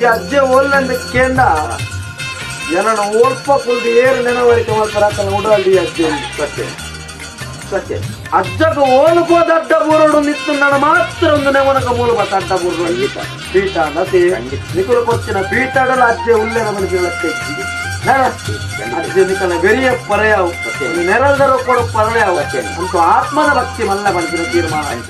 ಈ ಅಜ್ಜೆ ಓಲ್ಲಂದ ಕೇಂಡ ಜನನ ಓಲ್ಪ ಕುಲ್ದು ಏರು ನೆನವರಿಕೆ ಮಾಡ್ತಾರೆ ಆತನ ಉಡಾಲ್ದಿ ಅಜ್ಜೆ. ಸತ್ಯ ಸತ್ಯ. ಅಜ್ಜಗ ಓಲು ಪೋದ ಅಡ್ಡ ಬೂರಡು ನಿತ್ತು ನನ್ನ ಮಾತ್ರ ಒಂದು ನೆವನಕ ಮೂಲ ಬತ್ತ ಅಡ್ಡ ಬೂರಡು. ಪೀಠ ನತಿ ನಿಕುಲು ಕೊಚ್ಚಿನ ಪೀಠಡಲ ಅಜ್ಜೆ ಉಲ್ಲೆನ ಮನುಷ್ಯ ಅಜ್ಜೆ ನಿಕಲ ಬೆರಿಯ ಪರೆಯಾವು, ನೆರಲ್ದರ ಕೊಡು ಪರಳೆಯಾವು ಅಂತೂ ಆತ್ಮದ ಭಕ್ತಿ ಮಲ್ಲ ಮನುಷ್ಯನ ತೀರ್ಮಾನ. ಅಂಚ.